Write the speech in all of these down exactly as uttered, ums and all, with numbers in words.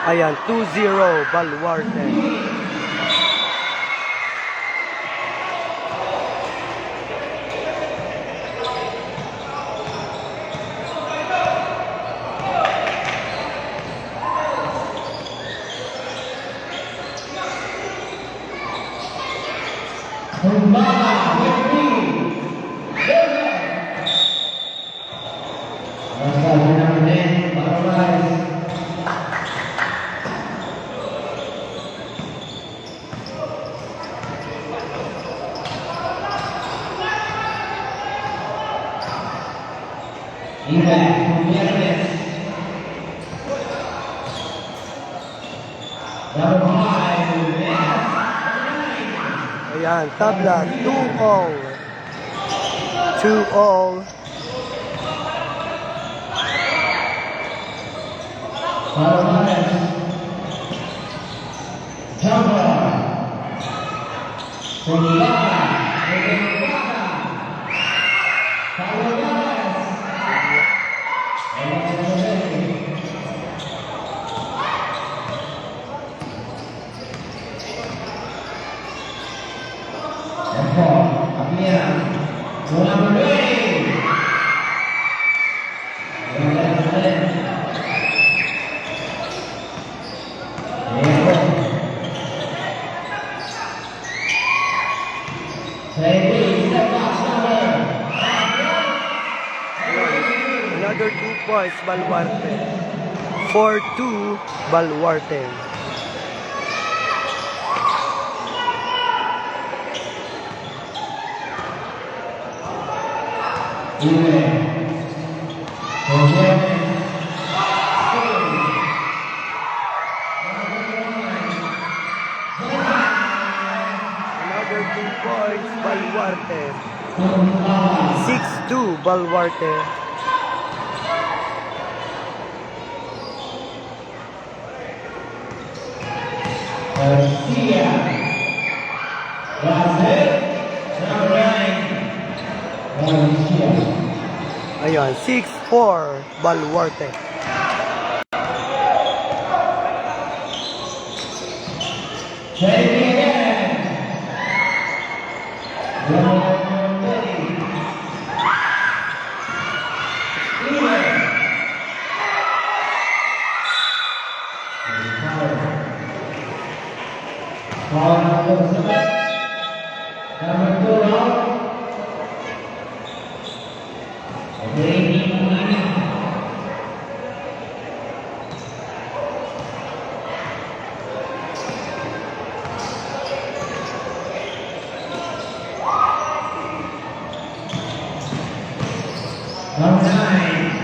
Ayan, two zero, Baluarte. Basta namin, para guys. Ingay, Gutierrez. Number five, yes. Ayan, tabla, two all. Two all. Palomares. Jumper. Paglaban. Palomares. Another two points, Baluarte. Four two, Baluarte. Another two points, Baluarte. Six two, Baluarte. Garcia. Garcia. Ayan, six four, Baluarte. Ready again. Foul number seven. Number two, out. Okay, ini. Number nine.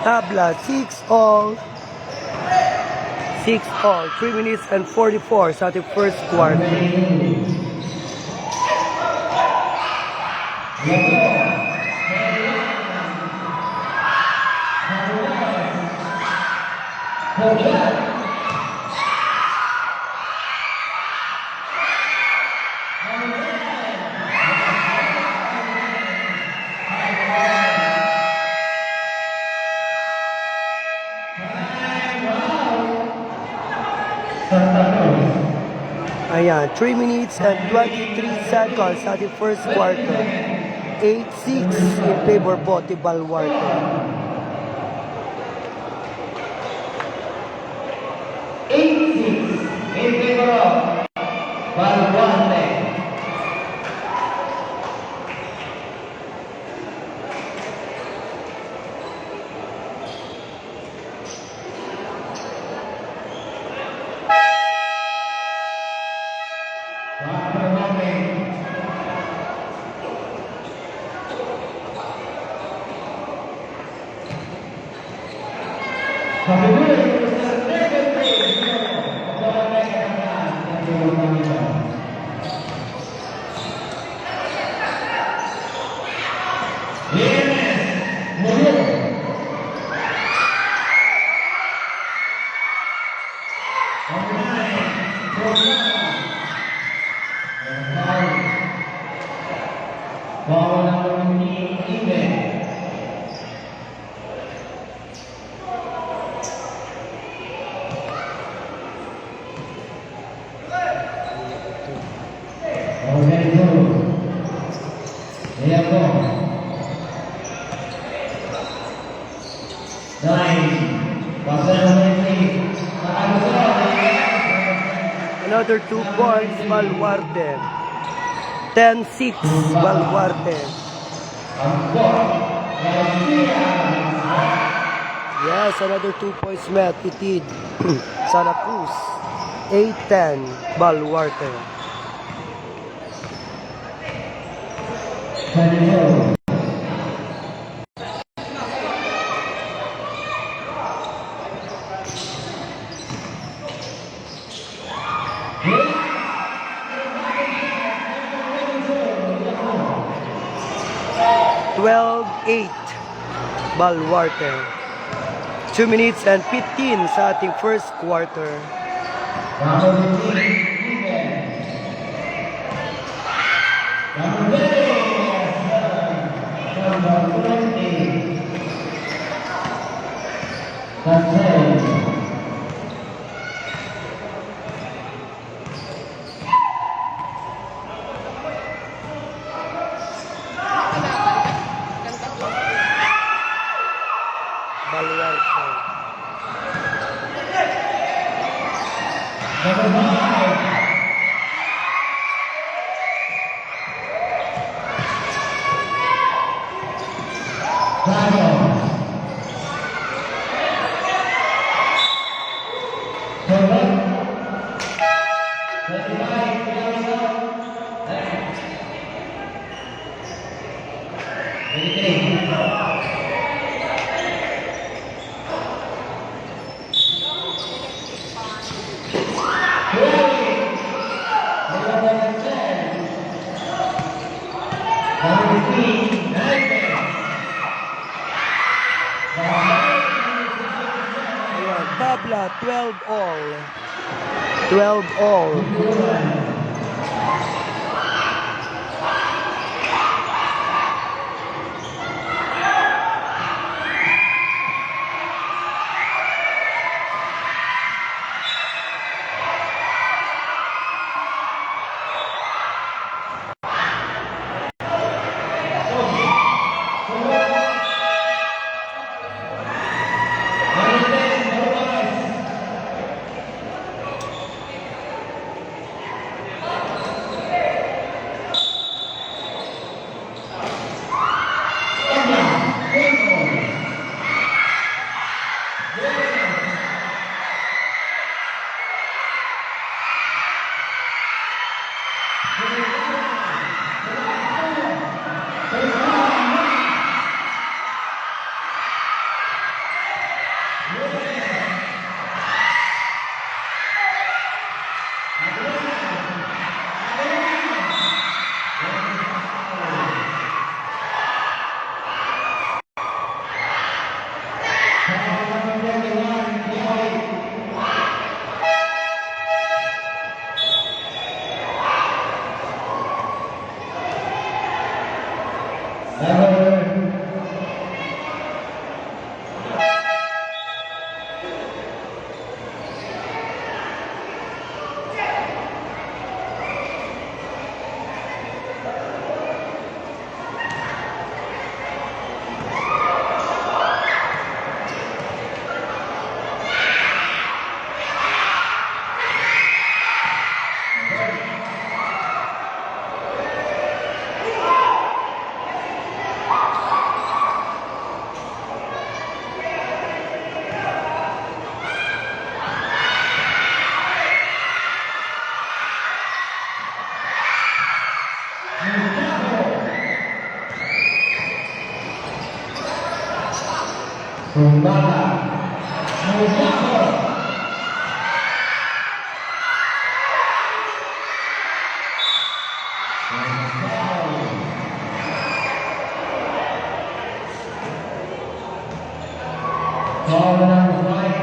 Tabla, six all. Six all. Three minutes and forty-four sa ating first quarter. Ayan, three minutes and twenty-three seconds sa ating first quarter. Eight six in favor po ti Baluarte. Eight six in favor of Baluarte. Another two points, Baluarte. Ten six, Baluarte. Yes, another two points met, Itid. Santa Cruz. Eight ten, Baluarte. Twelve eight, Baluarte. Two minutes and fifteen sa ating first quarter. Baluarte. Ayan, tabla, twelve all. Twelve all. Sumbatan. Foul number five.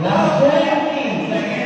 Last twenty seconds.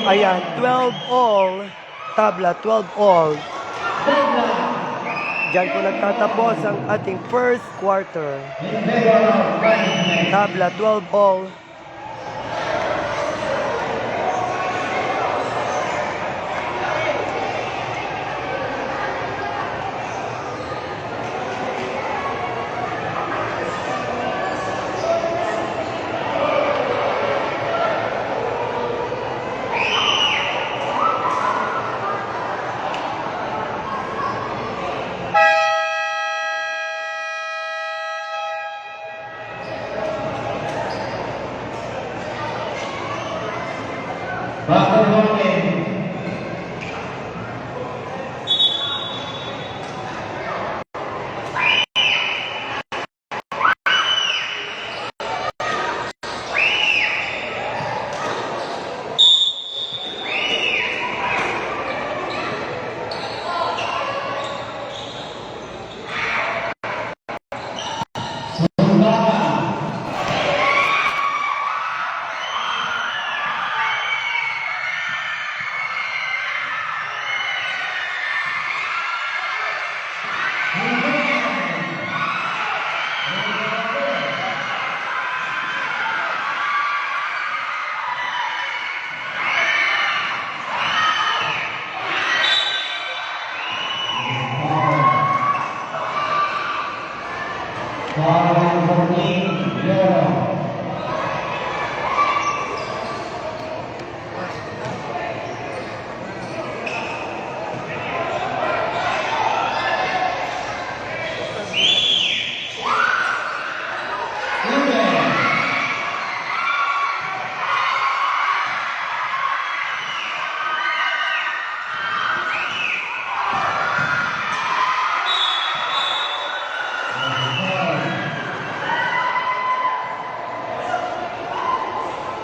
Ayan, twelve all. Tabla, twelve all. Diyan po nagtatapos ang ating first quarter. Tabla, twelve all.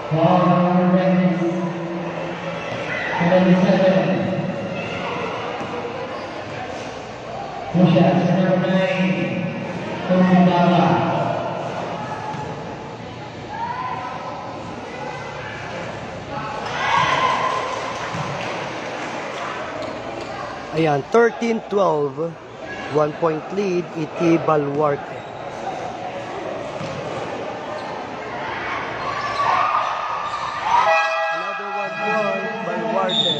Foul number twenty. Number seven. Push-ups number nine. Tumundaba. Ayan, thirteen twelve. One point lead iti Baluarte. Another one point, Baluarte.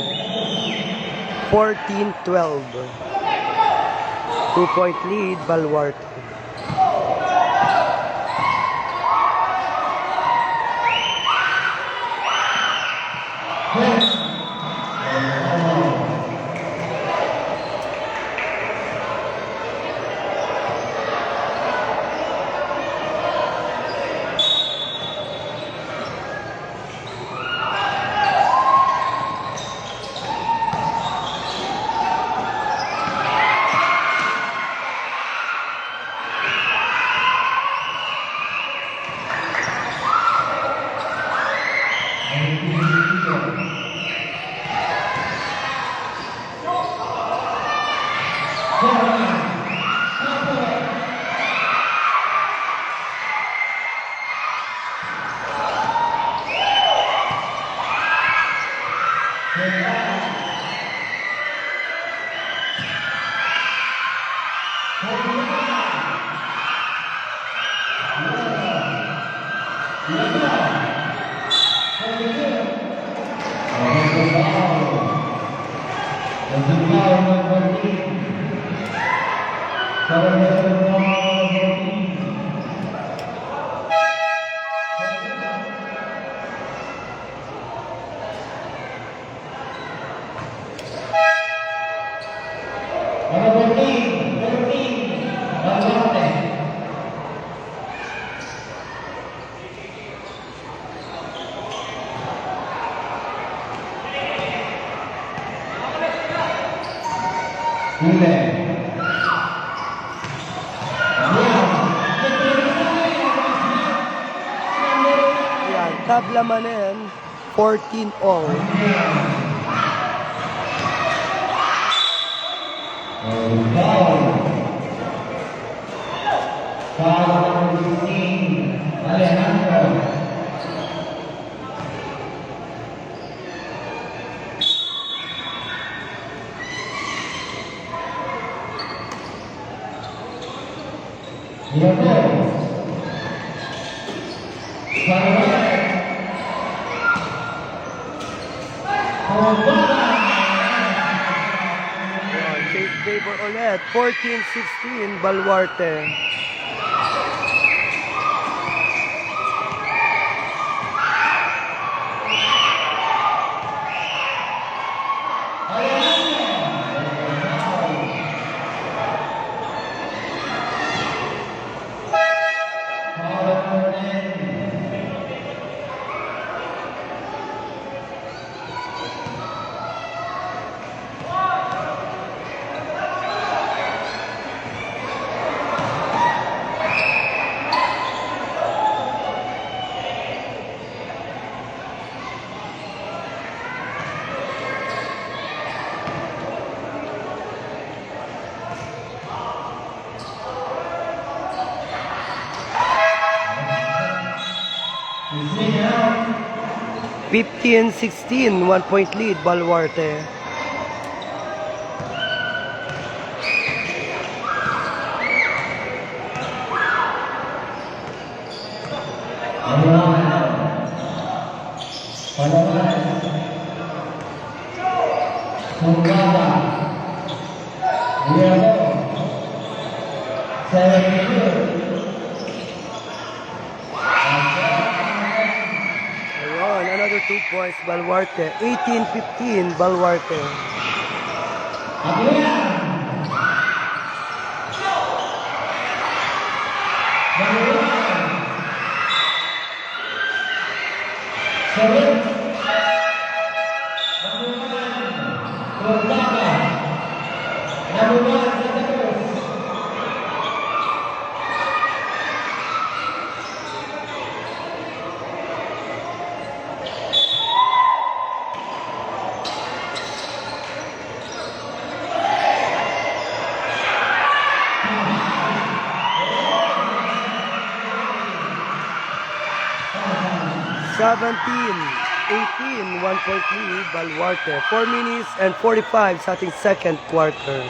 Fourteen twelve. Two point lead, Baluarte. Foul. That's a foul, number fourteen. Foul, number fourteen. Number fourteen, fourteen, Baluarte. Huli. Ayan, tabla manen, fourteen all. Foul. Foul number sixteen, Alejandro. Number Ayan, take favor ulit. Fourteen sixteen, Baluarte. Fifteen sixteen, one point lead, Baluarte. Palawan. Sungkata. Liabo. Seventy-two. Ayun, another two points, Baluarte. Eighteen fifteen, Baluarte. Aguilar. Baluarte. Salut. Nabunan. Cortaga. Nabunan, Santa Cruz. Seventeen eighteen, one point lead, Baluarte. Four minutes and forty-five sa ating second quarter.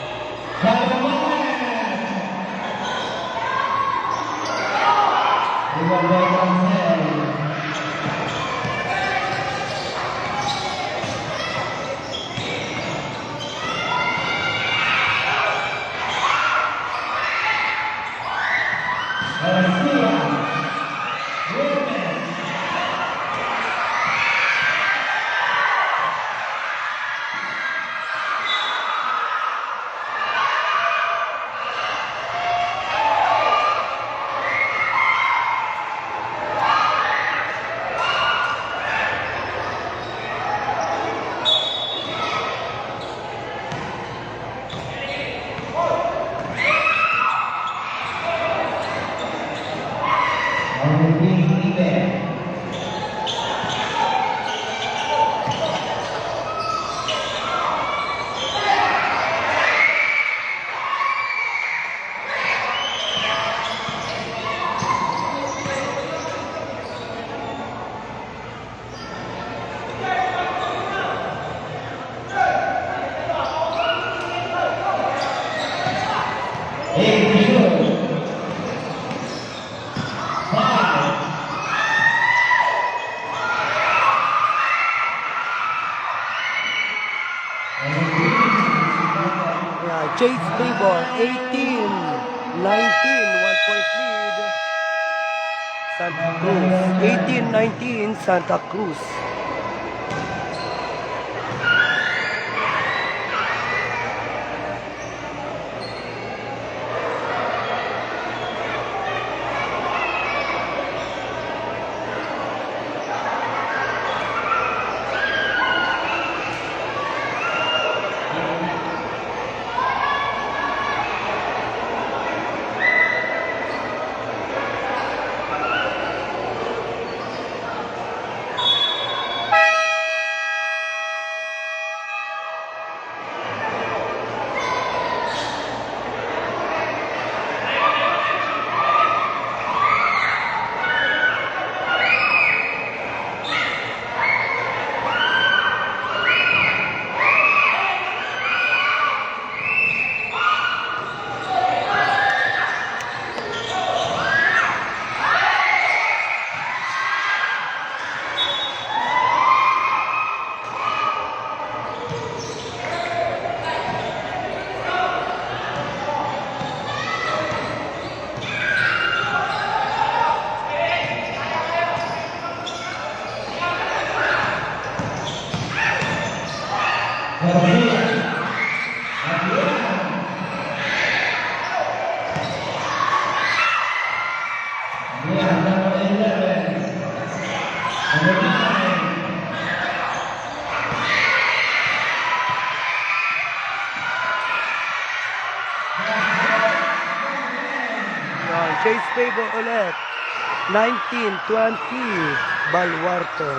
States favor, eighteen nineteen, one point lead. Santa Cruz, eighteen nineteen, Santa Cruz. Yan, Chase favor ulit. Nineteen twenty, Baluarte.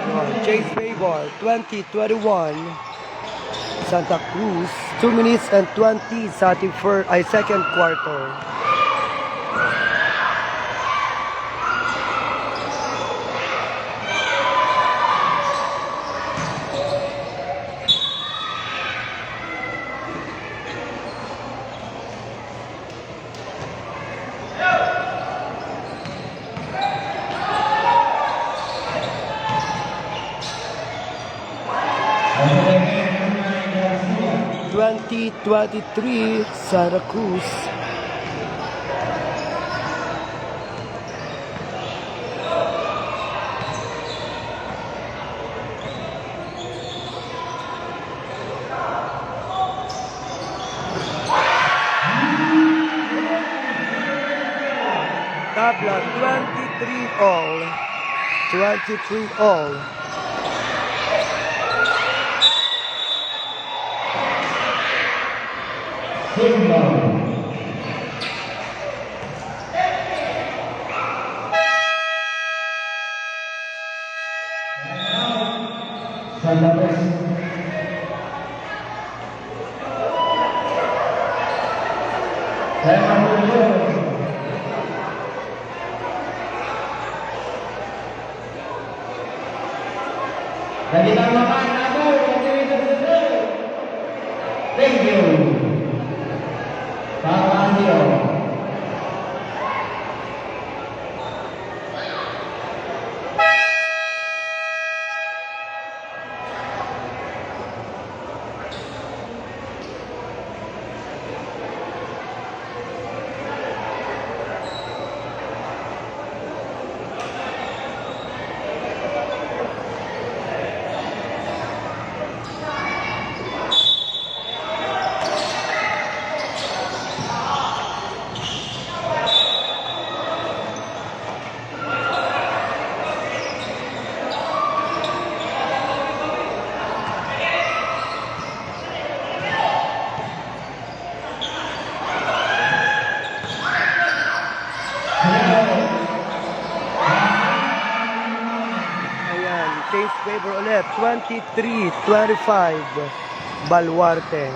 Yan, Chase favor, twenty twenty-one. Santa Cruz, two minutes and twenty, sa ating fir-, ay, second quarter. Twenty twenty-three, Santa Cruz. Tabla, twenty-three all. Twenty-three all. Simbang. Santa Cruz. Santa Cruz. Dagiti mapan-apo, dagiti mapan-apo. Thank you. Palacio. Ayan, Chase favor ulit, twenty-three twenty-five, Baluarte.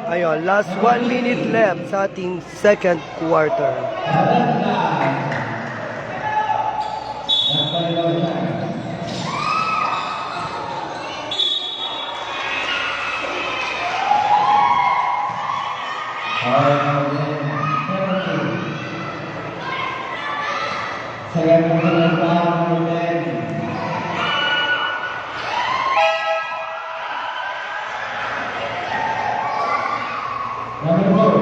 Ayun, last one minute left sa ating second quarter. Number four.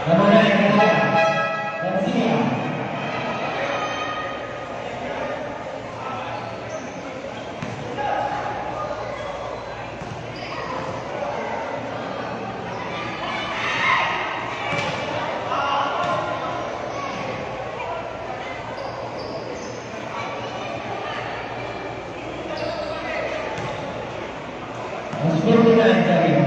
Number nine, Garcia. Mas forty-nine, Garcia.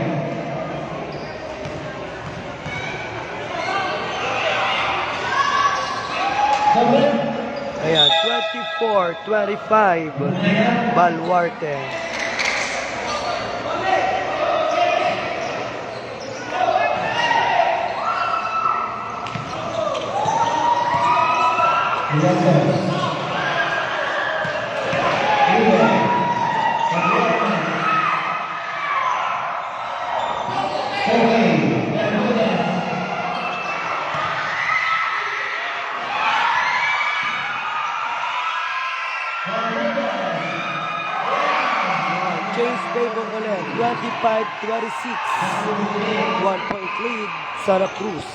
Ayan, twenty-four twenty-five, Baluarte. James Bay Bongolet, twenty-five twenty-six. One point lead, Santa Cruz.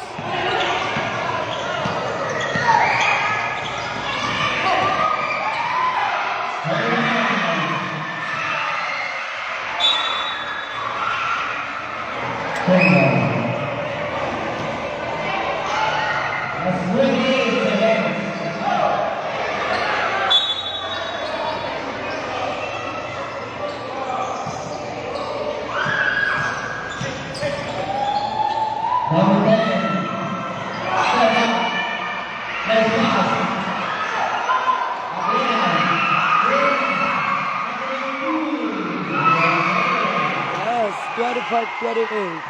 Yes, twenty-five twenty-eight.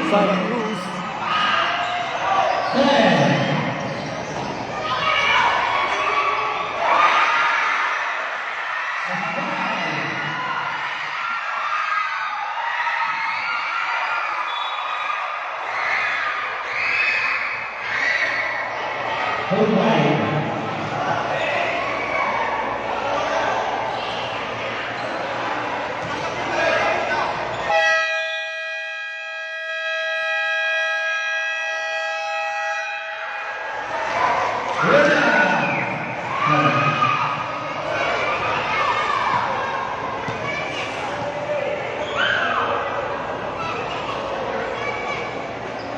Santa Cruz.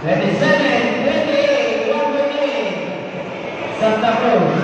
Twenty-seven twenty-eight, one twenty-eight, Santa Cruz.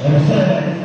Ayan.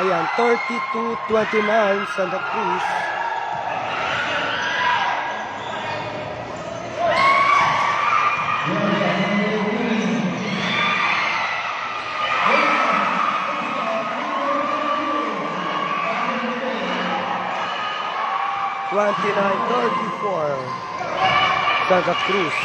Ayan, thirty-two twenty-nine, Santa Cruz. Twenty-nine thirty-four, Santa Cruz.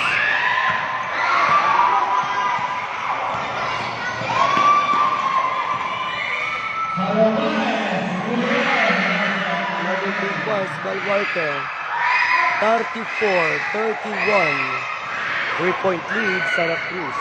Another big pass by Walter. Thirty-four thirty-one. Three-point lead, Santa Cruz.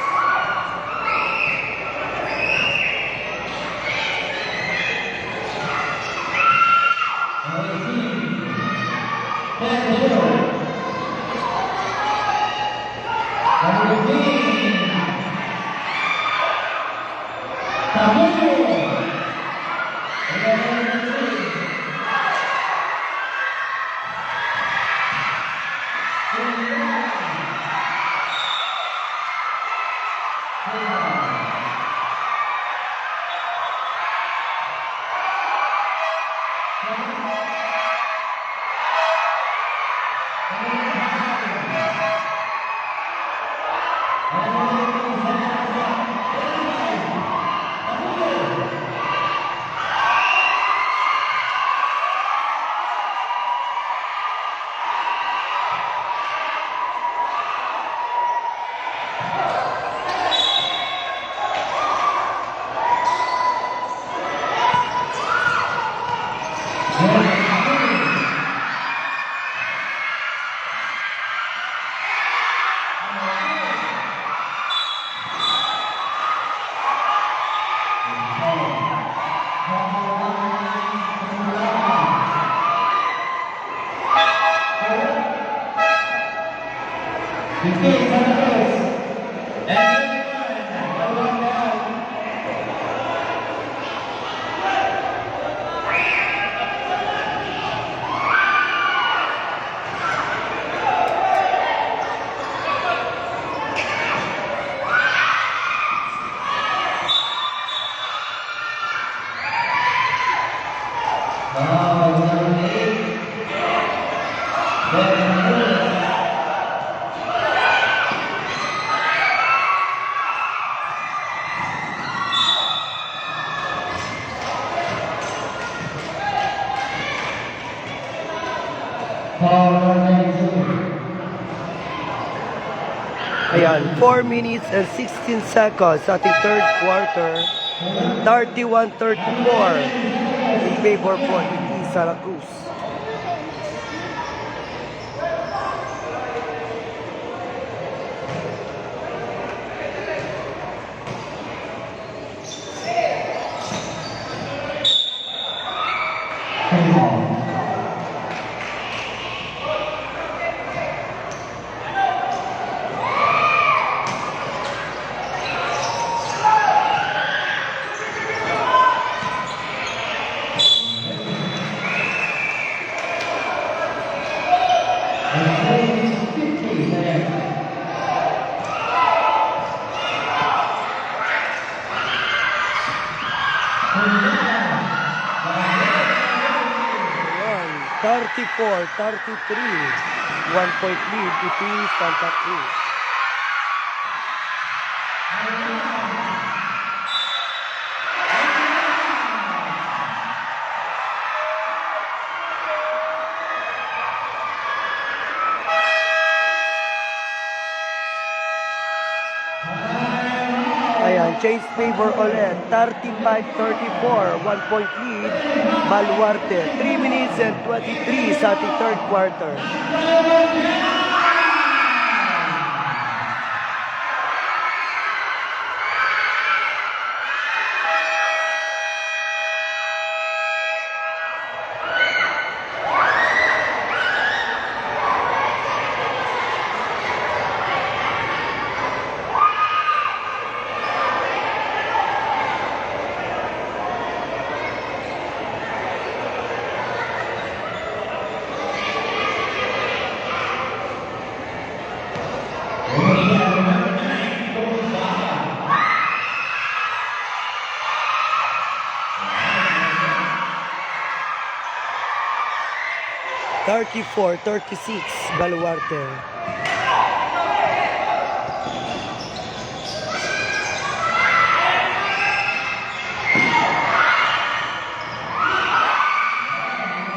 Ayan, four minutes and sixteen seconds sa ating third quarter. Thirty-one thirty-four in favor po ni Santa Cruz. Ayan, thirty-four thirty-three. One point lead iti Santa Cruz. Change favor ulit, thirty-five thirty-four, one point lead, Baluarte. Three minutes and twenty-three sa ating third quarter. Thirty-four thirty-six, Baluarte.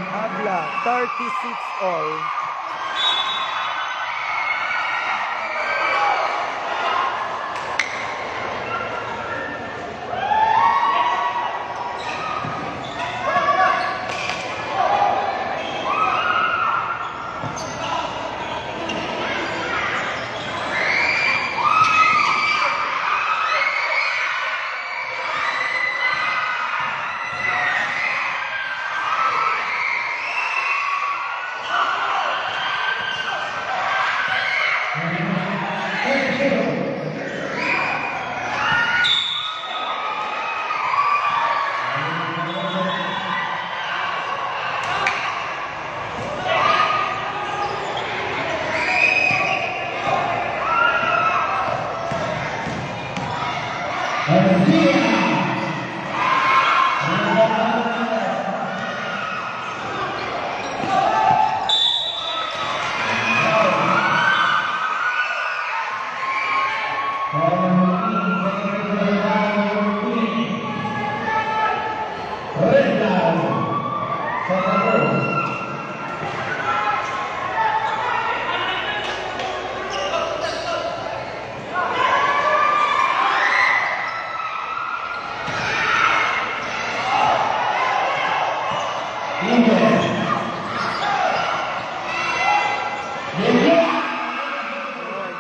Habla, thirty-six all.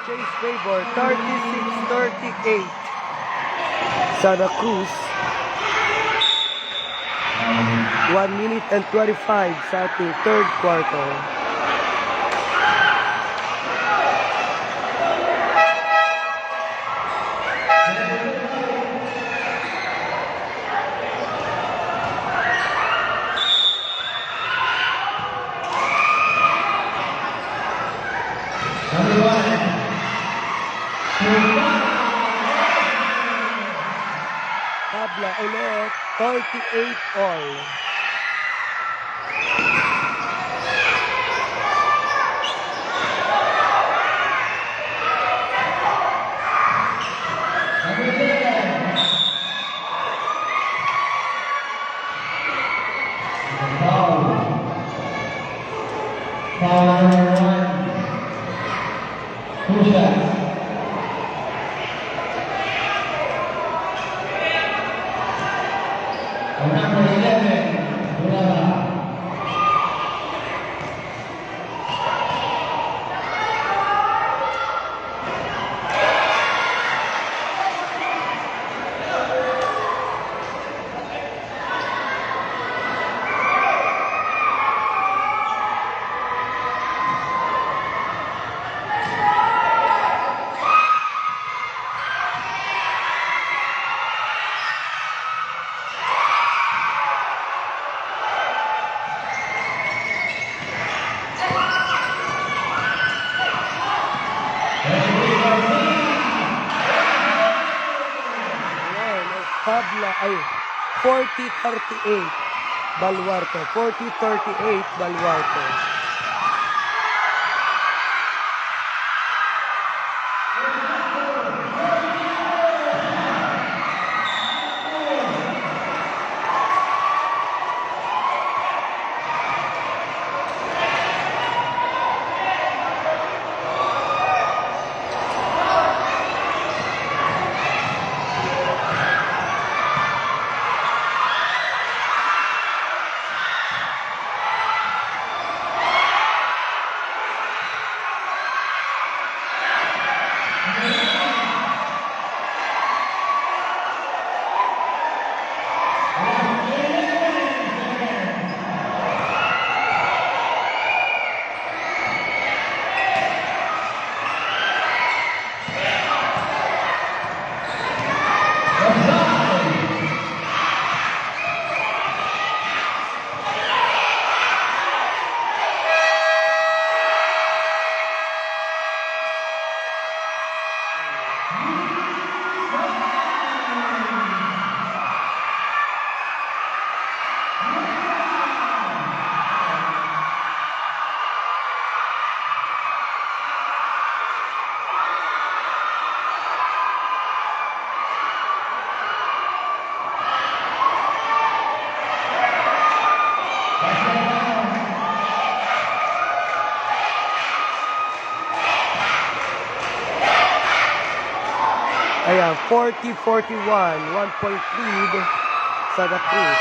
Change favor, thirty-six thirty-eight. Santa Cruz. One minute and twenty-five sa ating third quarter. Habla ulit, thirty-eight all. Foul. Foul number one. Two shots. Number eleven, Bulaba. Ayan, Pabla, ay, forty thirty-eight, Baluarte. Forty thirty-eight, Baluarte. Ayan, forty forty-one, one point lead Santa Cruz.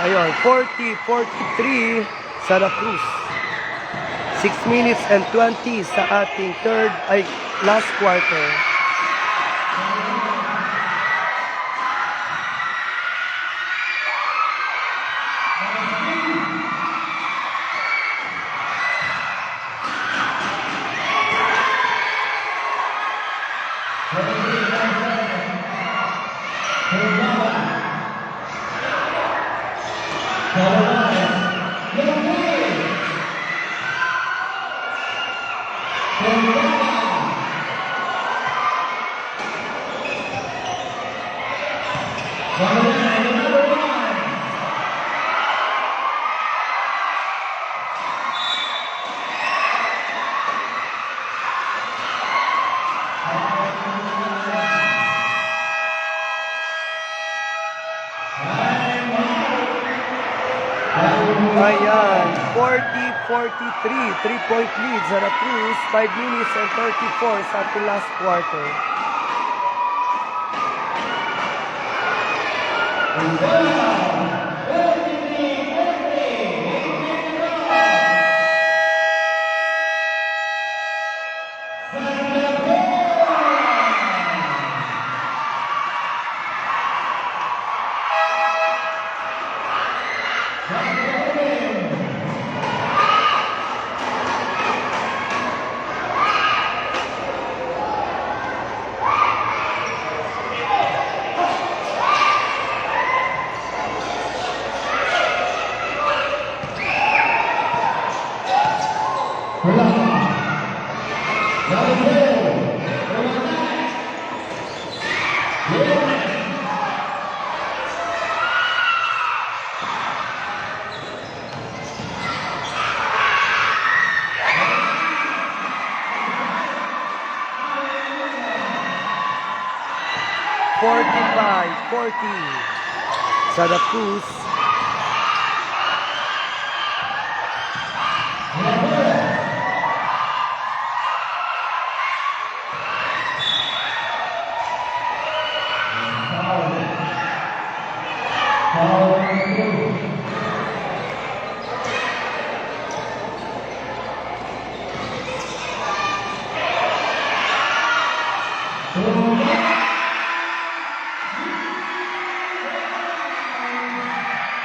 Ayun, forty forty-three Santa Cruz. Six minutes and twenty sa ating third, ay, last quarter. Ayan, forty forty-three, three-point lead Santa Cruz, five minutes and thirty-four sa ating last quarter. forty. Santa Cruz.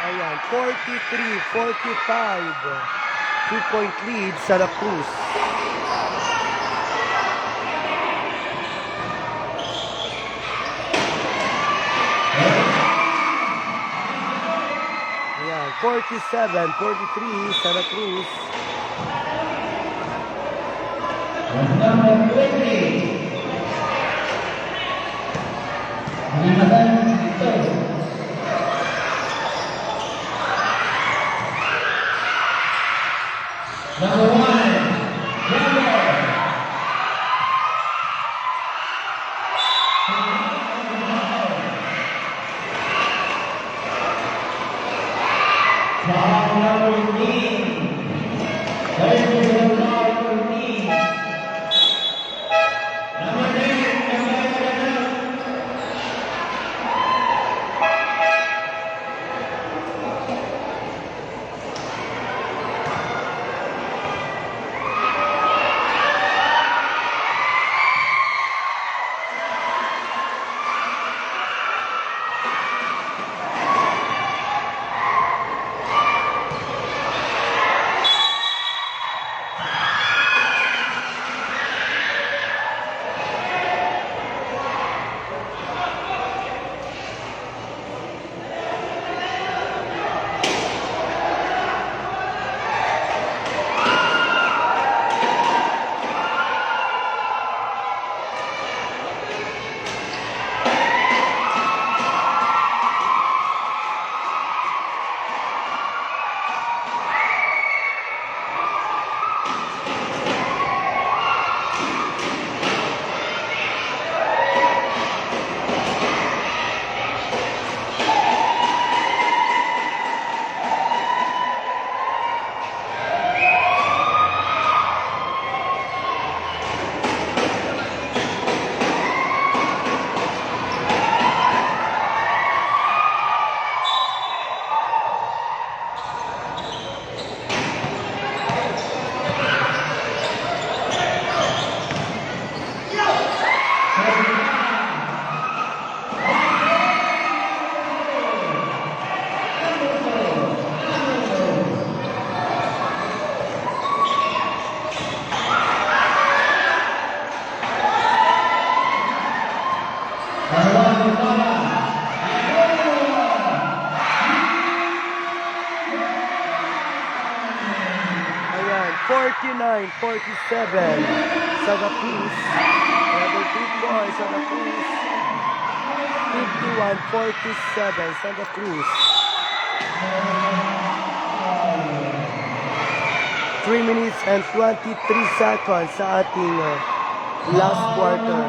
Ayan, forty-three forty-five. Two-point lead, Santa Cruz. Ayan, forty-seven forty-three, Santa Cruz. Number twenty. Number one, Bravo. Foul number thirteen. Third personal foul, thirteen. Number ten, Gabriel Ganaw. Ayan, forty-nine forty-seven, Santa Cruz. Another two points, Santa Cruz. Fifty-one forty-seven, Santa Cruz. Three minutes and twenty-three seconds sa ating, uh, last quarter.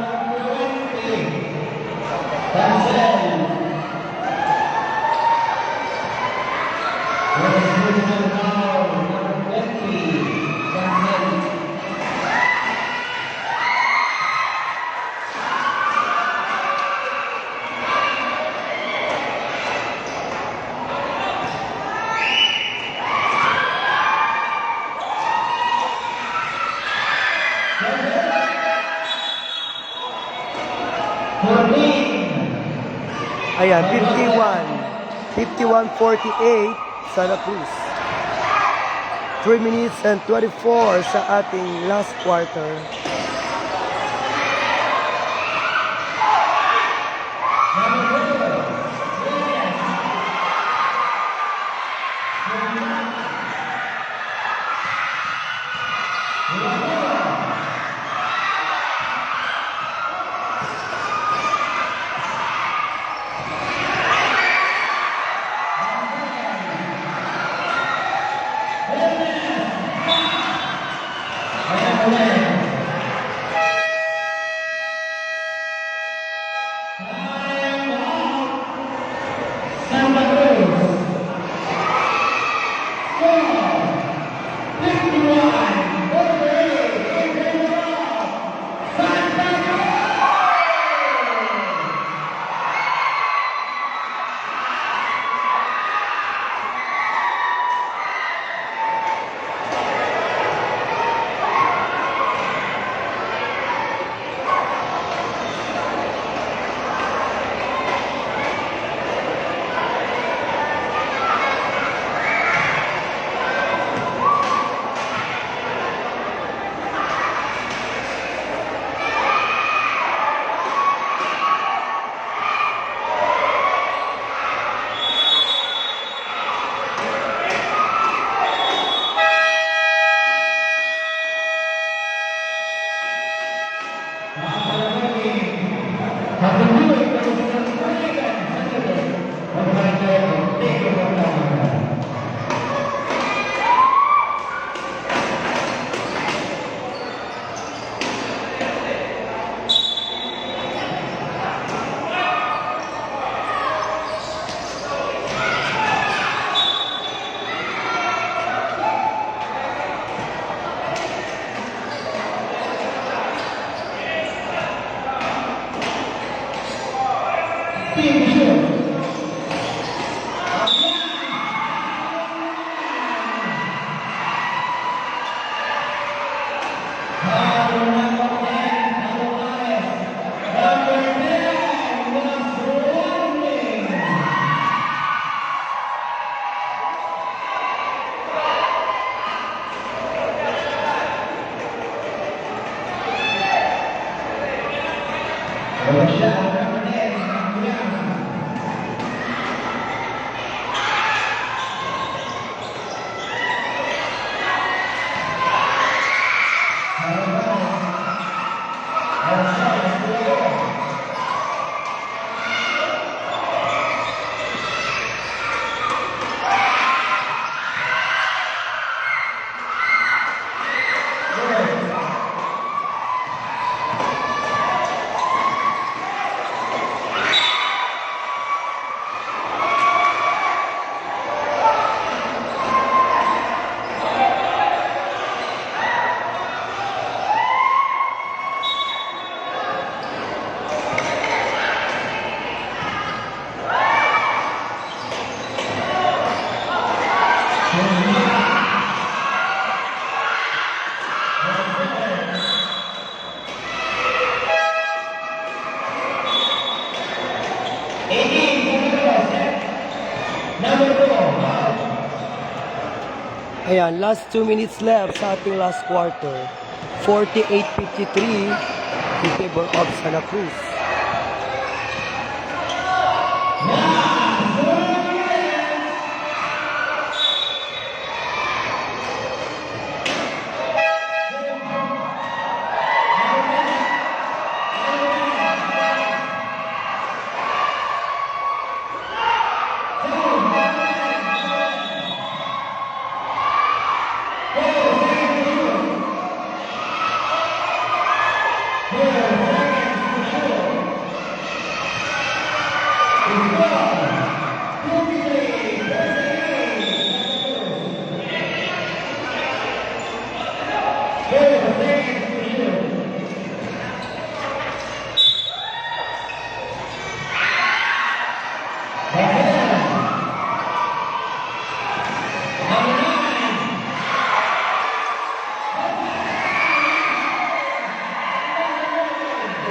Ayan, fifty-one. Fifty-one forty-eight, Santa Cruz. Three minutes and twenty-four sa ating last quarter. Ayan, last two minutes left sa ating last quarter. Forty-eight fifty-three in favor of Santa Cruz.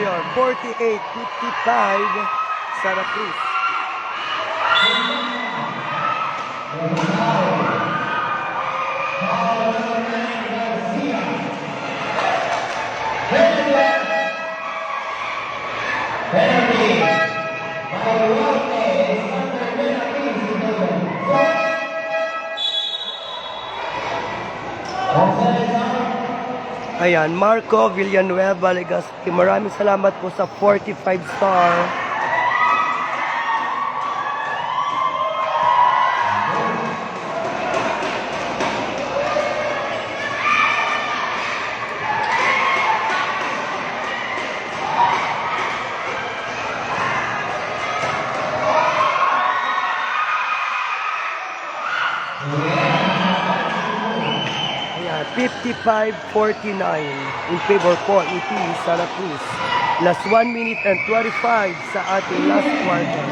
Ayun, forty-eight fifty-five, Santa Cruz. Ayan, Marco Villanueva Legaspi. Maraming salamat po sa forty-five star. Ayan, fifty-five forty-nine in favor po ni Team Santa Cruz. Last one minute and twenty-five sa ating last quarter.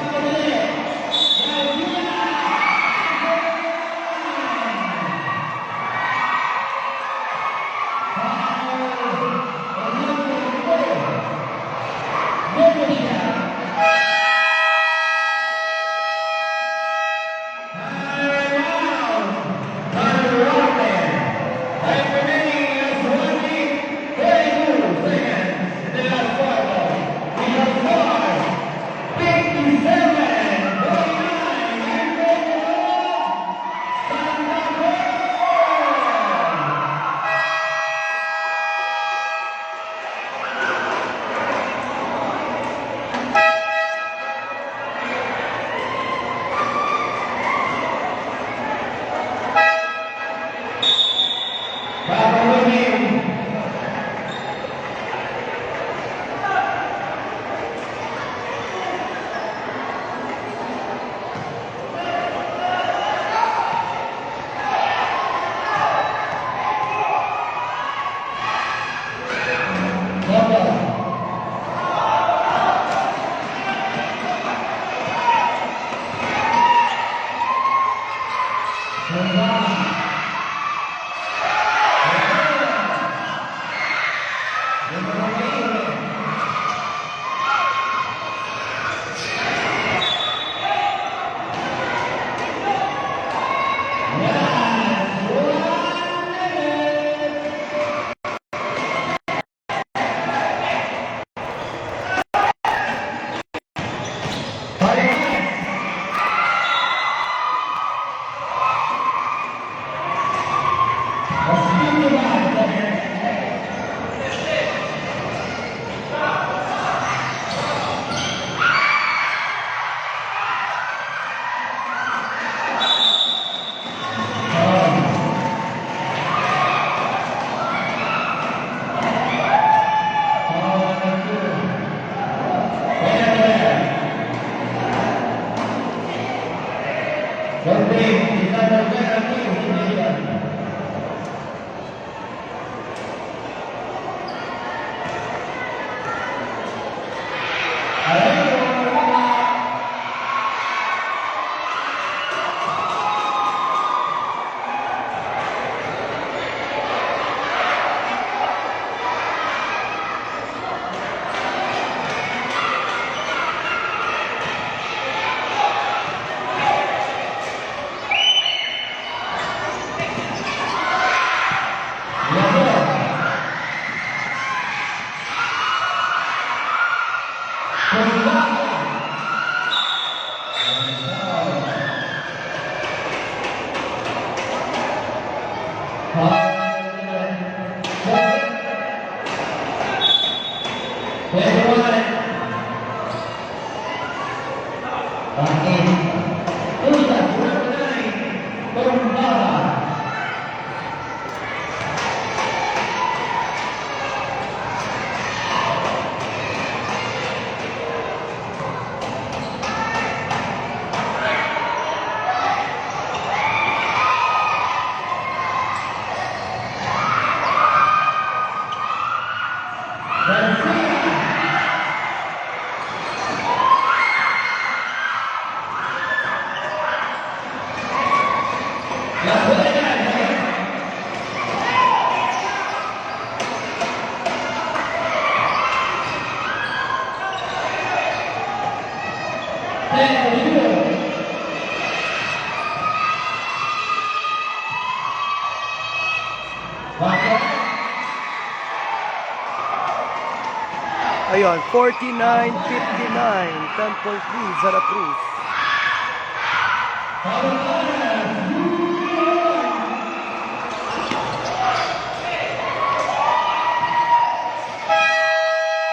Ayun, forty-nine fifty-nine, ten point lead, Santa Cruz.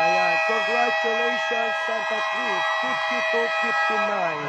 Ayan, congratulations, Santa Cruz, fifty-two fifty-nine.